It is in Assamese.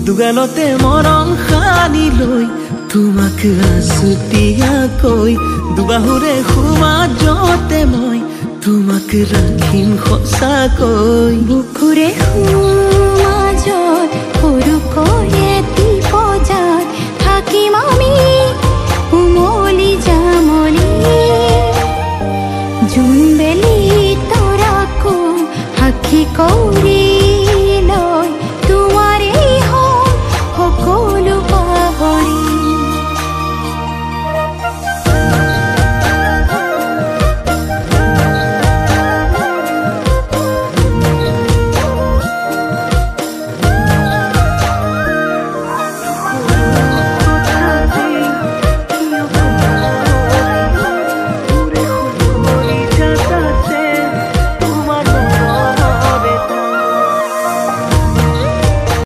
দুগালতে মৰম সানি লৈ তোমাক আছুতীয়াকৈ দুবাহুৰে সোমাজতে মই তোমাক ৰাখিম সঁচাকৈ। বুকুৰে সোমাজত সৰুকৈ এটি বজাত থাকিম আমি উমলি জামলি। জোনবেলি তৰাকো সাক্ষী কৰি